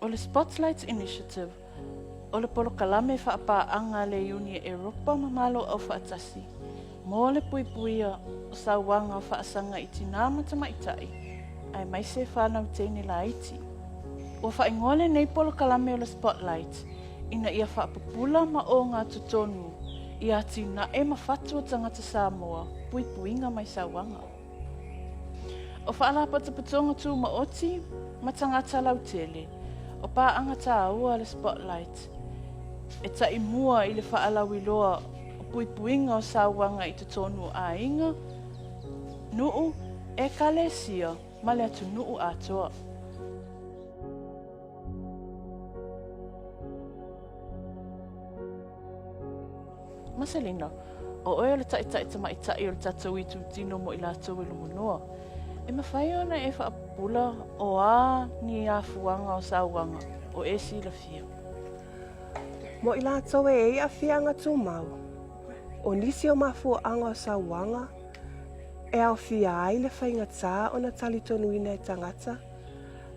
O le Spotlight Initiative, o le polokalame faapaaga a le Iuni Eropa ma Malo Aufaatasi mo le puipuia o sauaga faasaga i tinā ma tamaitai aemaise fanau teine laiti. Ua faaigoa lenei polokalame o le Spotlight ina ia faapupula ma ogatotonu i atinae ma fatu o tagata Samoa puipuiga mai sauaga. O Faalapotopotoga Tumaoti ma tagata lautele, o paaga taua le Spotlight e taimua i le faalauiloa o puipuiga o sauaga i totonu o aiga, nuu, ekalesia ma le atunuu atoa. Maselina, o oe o le taitai tamaitai o le tatou itutino mo i latou e logonoa. E mafai ona e faapupula o a ni afuaga o sauaga o e silafia? Mo i latou e i ai aafiaga tumau, o nisi o mafuaaga o sauaga e aofia ai le faigata ona talitonuina e tagata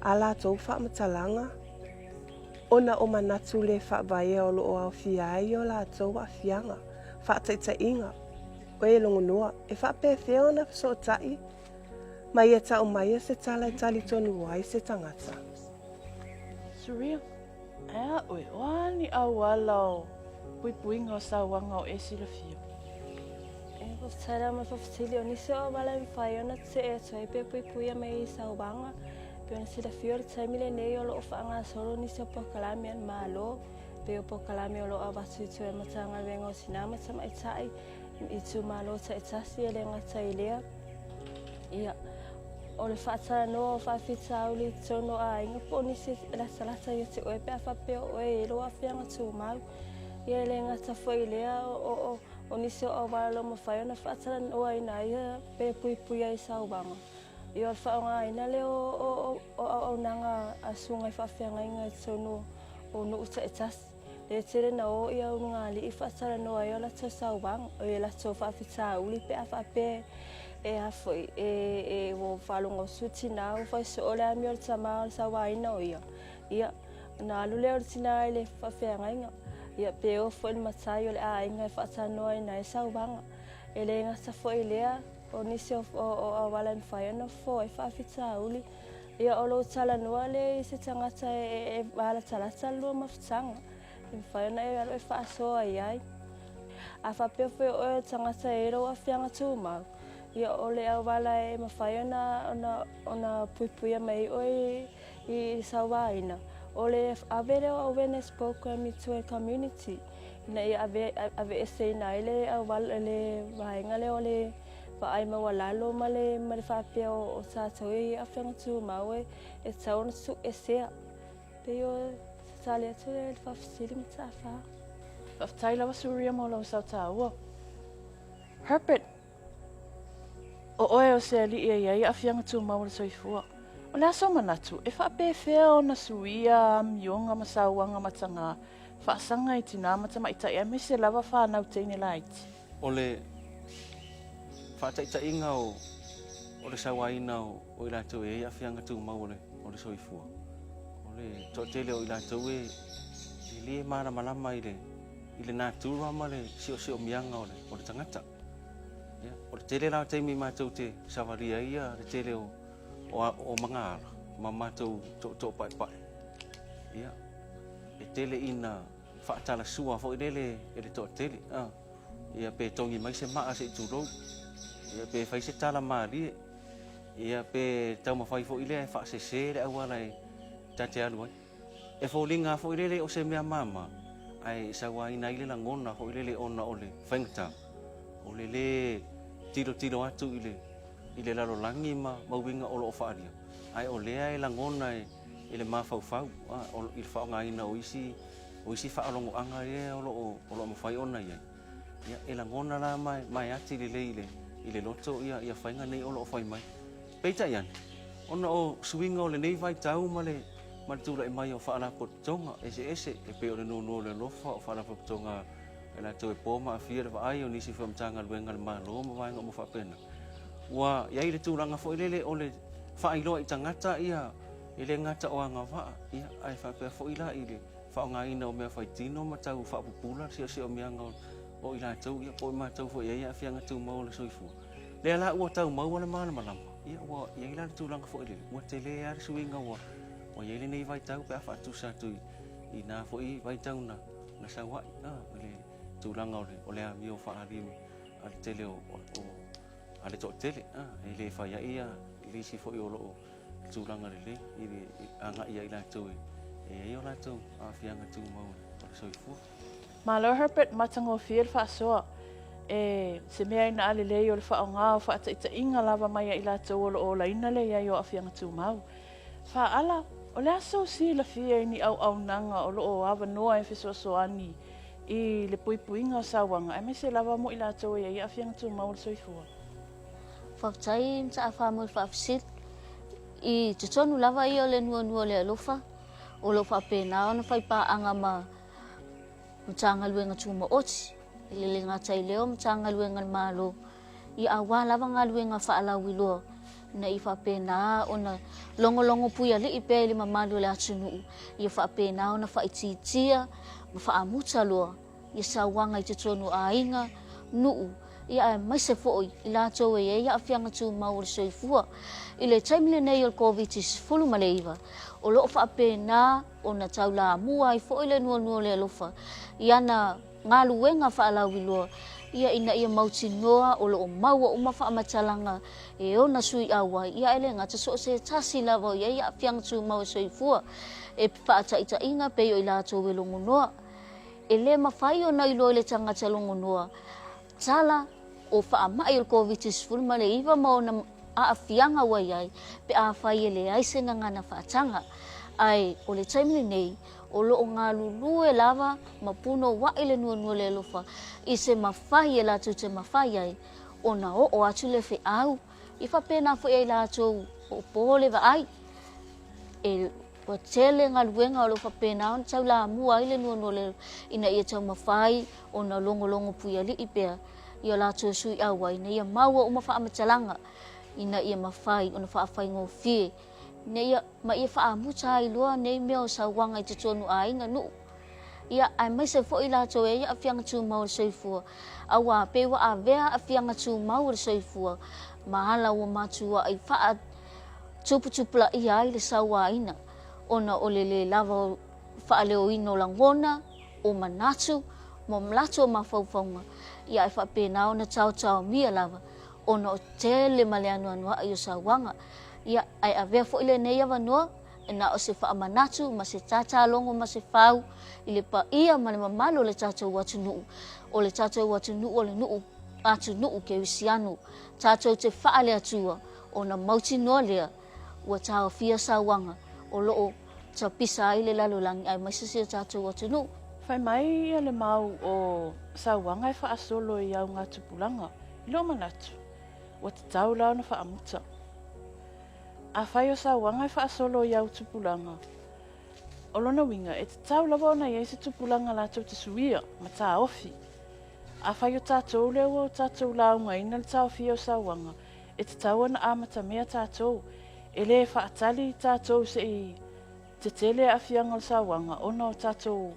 a latou faamatalaga, ona o manatu le faavaea o lo o aofia ai o latou aafiaga, faataitaiga, o e logonoa, e faapefea ona fesootai ma ia tau maia se tala e talitonu ai se tagata. Suria, Ae a oe, o a ni auala o puipuiga o sauaga o e silafia? E faafetai lava ma le faafesili, o nisi o auala e mafai ona tetee atu ai pe puipuia mai i sauaga, pei ona silafia o le taimi lenei o lo o faagasolo nisi o polokalame a le Malo, pei o polokalame o lo o avatu i tua i Matagaluega o Tina ma Tamaitai, i itumalo taitasi e le gata i lea. Ia, o le faatalanoa o faafitauli i totonu o aiga po o nisi e latalata ia te oe pe a faapea o oe e i ai lou aafiaga tumau. Ia e le gata foi i lea o, o, o nisi o auala o lo o mafai ona faatalanoaina ai pe puipuia i sauaga. Ia o le faaaogaina lea o, o, o, o auaunaga a susuga i faafeagaiga i totonu o nuu taitasi. E tele na o ia ulugalii faatalanoa ai o latou sauaga, o latou faafitauli pe a faapea e a foi e e ua faalogo atu tina ua fai soo le amio a le tama o le sauaina o ia. Ia ona alu lea o le tina i le faafeagaiga. Ia pe o foi le matai o le aiga e faatalanoaina ai sauaga. E le gata foi i lea, o nisi o o auala e mafai ona fofo ai faafitauli. Ia, o lou talanoa lea i se tagata e malatalata le lua mafutaga, e mafai ona e alu e faasoa i ai. A faapea foi o oe o le tagata e i ai lou aafiaga tumau, ia o le auala e mafai ona ona ona puipuia mai ai oe i le sauaina, o le ave lea o awareness program i tua i le community ina ia ave aveeseina ai le auala le vaega lea o le vaai maualalo ma le ma le faapea o tatou e i ai aafiaga tumau e e tatau ona tuuesea. Pei o se tali atu lea i le faafesili Mataafa. Faafetai lava Suria mo lau sao taua. Herbert, o oe o se alii e i ai aafiaga tumau o le soifua. O le a sou manatu, e faapefea ona suia amioga ma sauaga matagā faasaga i tinā ma tamaitai aemaise lava fanau teine laiti? O le faataitaiga o o le sauaina o i latou e i ai aafiaga tumau o le o le soifua, o le toatele o i latou e e le malamalama i le i le natura ma le siosiomiaga o le o le tagata. Ia, o le tele la o taimi matou te savalia ai ia le tele o o, o magaala ma matou tootoo paepae. Ia, e tele ina faatalasua foi lele e le toatele, a, ia pe togi mai se maa se i tulou, ia pe fai se tala malie, ia pe taumafai foi lea e faasese le auala e ta te alu ai. E foliga foi lele o se mea mama, ae sauaina ai le lagona foi lele ona o le faigata, o le lē tilotilo atu i le i le lalolagi ma ma uiga o lo o faaalia, ae o lea e lagona e i le mafaufau i le faaaogaina o isi o isi faalogoaga ia o lo o o lo o mafai ona i ai. Ia, e lagona la ma ma e ati lelei i le i le loto ia ia faiga nei o lo o fai mai. Peitai ane, ona o suiga o lenei vaitau ma le ma le tulai mai o faalapotopotoga eseese e pei o le Nūnū o le Alofa, o faalapotopotoga e latou e po ma aafia le vaai o nisi foi o Matagaluega a le Malo ma vaega uma faapena, ua i ai le tulaga foi lele o le faailoa i tagata ia E le gata o agavaa, ia, ae faapea foi la i le faaaogaina o mea faitino ma tau faapupula le siosiomiaga o i latou, ia, po o i matou foi e i ai aafiaga tumau o le soifua. Lea la ua tau maua le malamalama, ia, ua i ai la le tulaga foi lele, ua tele lava le suiga ua i ai lenei vaitau pe a faatusa atu i na foi vaitau na sau ai, i le tulaga o le amio faaali a le tele o a le toatele, e le fai ai le isi foi o lo o tulaga lelei i le agai ia i latou e i ai o latou aafiaga tumau o le soifua. Malo Herbert, matagofie le faasoa. E se mea ina a lelei o le faaaoga o faataitaiga lava mai ia i latou o lo o olaina le i ai o aafiaga tumau. Faaala, o le a sou silafia i ni auaunaga o lo o avanoa e fesoasoani i le puipuiga o sauaga aemaise lava mo i latou e i ai aafiaga tumau o le soifua? Faafetai Mataafa mo le faafesili. I totonu lava ia o le nuanua o le alofa, o lo o faapena ona fai paaga ma Matagaluega Tumaoti, e le gata i lea o Matagaluega a le Malo, ia aua lava galuega faalauiloa ina ia faapena ona logologo puialii pea i le mamalu o le atunuu, ia faapena ona faaitiitia ma faamuta loa ia sauaga i totonu o aiga, nuu, ia aemaise foi i latou e i ai aafiaga tumau o le soifua. I le taimi lenei o le Koviti-19, o lo o faapena ona taulamua ai foi le nuanua o le alofa i ana galuega faalauiloa ia ina ia mautinoa o lo o maua uma faamatalaga e ona sui auai, ia ae le gata so o se tasi lava o i ai aafiaga tumau e soifua e faataitaiga pei o i latou e logonoa. E le mafai ona iloa i le tagata logonoa tala o faamai o le Koviti-19 ma ona aafiaga ua i ai pe afai e leai se gagana faataga. Ae o le taimi lenei, o lo o galulue lava ma punouai le nuanua le alofa i se mafai e latou te mafai ai ona oo atu le feau i faapena foi ai latou o po le vaai. E ua tele galuega o lo o faapena ona taulamua ai le nuanua le ina ia taumafai ona logologo puialii pea i o latou sui auai ina ia maua uma faamatalaga ina ia mafai ona faafaigofie ina ia ma ia faamuta ai loa nei mea o sauaga i totonu aiga nuu ia aemaise foi latou e ai aafiaga tumau o le soifua auā pei ua avea aafiaga tumau o le soifua ma ala ua matua'i faatuputupulaia ai le sauaina ona o le lē lava o faaleoina o lagona o manatu ma latou mafaufauga ia ae faapena ona taotaomia lava ona o tele ma le anoanoai o sauaga. Ia, ae avea foi lenei avanoa e na o se faamanatu ma se tatalogo ma se fau i le paia ma le mamalu o le tatou atunuu. O le tatou atunuu o le nuu atunuu kerisiano. Tatou te faale-Atua ona mautinoa lea ua taofia sauaga o lo o tapisa ai le lalolagi aemaise si o tatou atunuu. Fai mai ia le mau o sauaga e faasolo i augatupulaga. I lou manatu, ua tatau la ona faamuta. Afai o sauaga e faasolo i au tupulaga, o lona uiga e tatau lava ona i ai se tupulaga latou te suia ma taofi. Afai o tatou lea ua o tatou laugaina le taofia o sauaga, e tatau ona amatamea tatou. E lē faatali tatou se i tetele aafiaga o le sauaga ona o tatou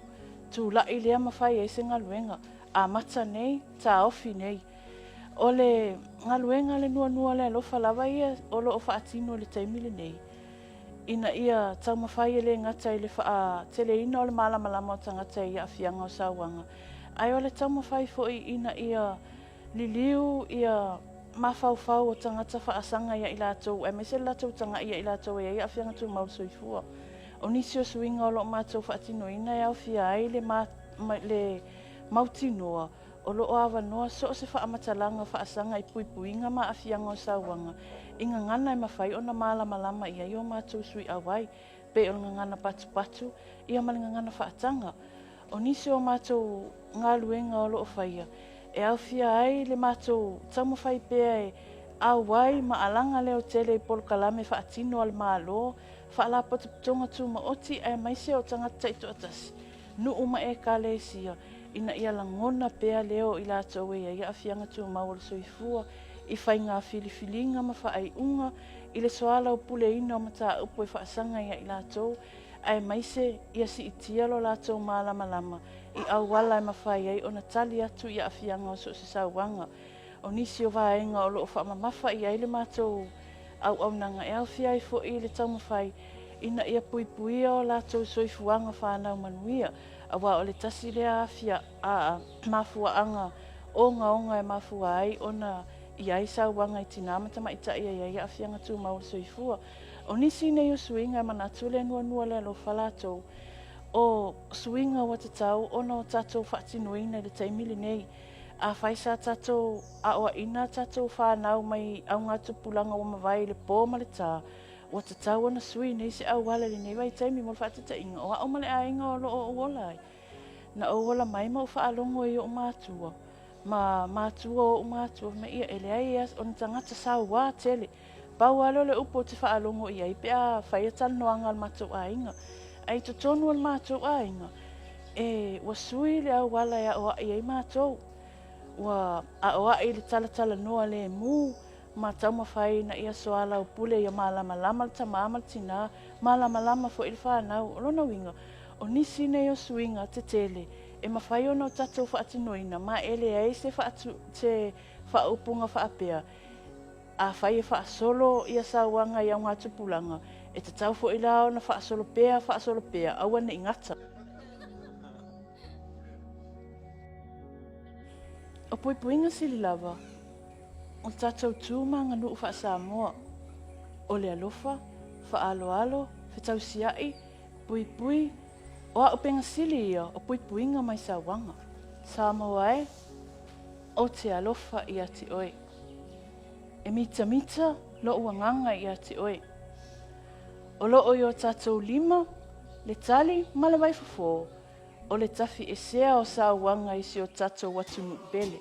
tula'i lea ma fai ai se galuega. Amata nei, taofi nei. O le galuega a le nuanua o le alofa lava ia o lo o faatino i le taimi lenei, ina ia taumafai e le gata i le faateleina o le malamalama o tagata i aafiaga o sauaga, ae o le taumafai foi ina ia liliu ia mafaufau o tagata faasaga ia i latou, aemaise le latou taga'i ia i latou e i ai aafiaga tumau o le soifua. O nisi o suiga o lo o matou faatinoina e aofia ai le, le mautinoa o lo o avanoa so o se faamatalaga faasaga i puipuiga ma aafiaga o sauaga i gagana e mafai ona malamalama i ai o matou sui auai, pei o le gagana patupatu ia ma le gagana faataga. O nisi o matou galuega o lo o faia e aofia ai le matou taumafai pea e auai ma alaga leotele i polokalame faatino a le Malo, faalapotopotoga tumaoti aemaise o tagata taitoatasi, nuu ma ekalesia, ina ia lagona pea leo o i latou e i ai aafiaga tumau o le soifua. i faiga filifiliga ma faaiuga i le soalaupuleina o mataupu e faasaga ia i latou, aemaise ia siitia lo latou malamalama i auala e mafai ai ona tali atu i aafiaga o so o se sauaga. O nisi o vaega o lo o faamamafa i ai le matou auaunaga e aofia ai foi le taumafai ina ia puipuia o latou soifuaga fanau manuia, aua o le tasi lea afia a mafuaaga ogaoga e mafua ai ona i ai sauaga i tinā ma tamaitai e i ai aafiaga tumau o le soifua. O nisi nei o suiga e manatu le nuanua le alofa latou, o suiga ua tatau ona o tatou faatinoina i le taimi lenei. Afai sa tatou aoaina a tatou fanau mai augatupulaga ua mavae i le pō ma le tā, ua tatau ona sui nei se auala i lenei vaitaimi mo le faataitaiga o a'u ma le aiga o lo o ou ola ai. Na ou ola mai ma ou faalogo i oʻu matua ma matua o oʻu matua fai mai ia e leai e o ni tagata sauā tele. Pau lava lea o le upu ou te faalogo i ai pe a fai a talanoaga a le matou aiga. Ae i totonu o le matou aiga, e ua sui le auala e aoaʻi ai matou. Ua aoaʻi i le talatalanoa lemu ma taumafai ina ia soalaupule ia malamalama le tamā ma le tinā, malamalama foi le fanau. O lona uiga, o nisi nei o suiga tetele e mafai ona o tatou faatinoina ma e leai se faatu, se faaupuga faapea, Afai e faasolo ia sauaga i augatupulaga, e tatau foi la ona faasolo pea, faasolo pea, aua ne i gata. O puipuiga sili lava, o le tatou tu ma aganuu faa-Samoa, o le alofa, faaaloalo, fetausia'i, puipui, o auupega sili ia o puipuiga mai sauaga. Samoa e, ou te alofa ia te oe. E mitamita loʻu agaga ia te oe. O loo i o tatou lima le tali ma le vaifofo o le tafi esea o sauaga i si o tatou atunuu pele.